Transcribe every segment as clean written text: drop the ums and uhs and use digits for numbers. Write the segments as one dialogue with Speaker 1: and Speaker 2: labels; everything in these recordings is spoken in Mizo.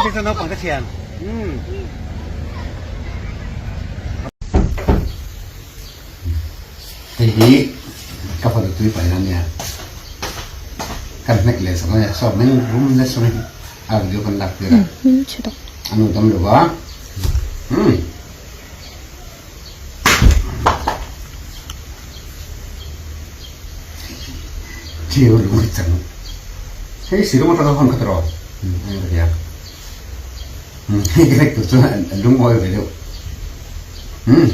Speaker 1: Hei naupang te thian. Umm. Hei hi ka fanu tui paih na nia. Kan hnek leh sak ania saw meng rum nasa mai a video kan lak tir a. A nu dam lo va. Umm. Chiu lung hi chang. Hei silawng atanga hawn kha tawh hei ka ti a. Hei ka hnek tur chuan a lungawi ve deuh. Umm.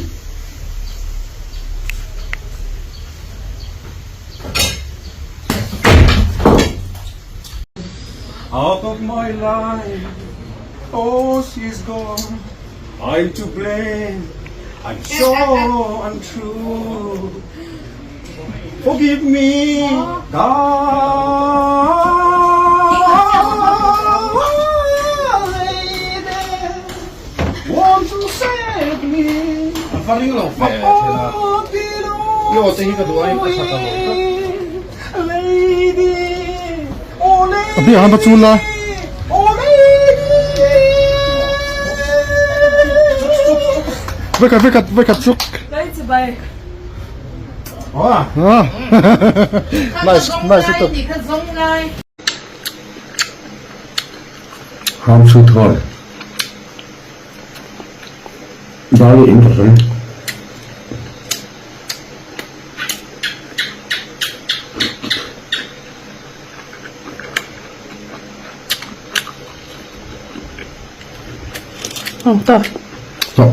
Speaker 2: Out of my life, oh she's gone, I'm to blame, I'm so untrue. Forgive me, God. Won't you save me?
Speaker 3: An va ring lo ve thil a. I aw te hi ka duh a in ka sa ta lo tlat.
Speaker 4: A biak an va chul la. Vekhat vekhat vekhat chuk. Ah. Nice nice lutuk.
Speaker 5: Home sweet home. Dali in ka sawi.
Speaker 6: Oh, ta.
Speaker 5: Stop.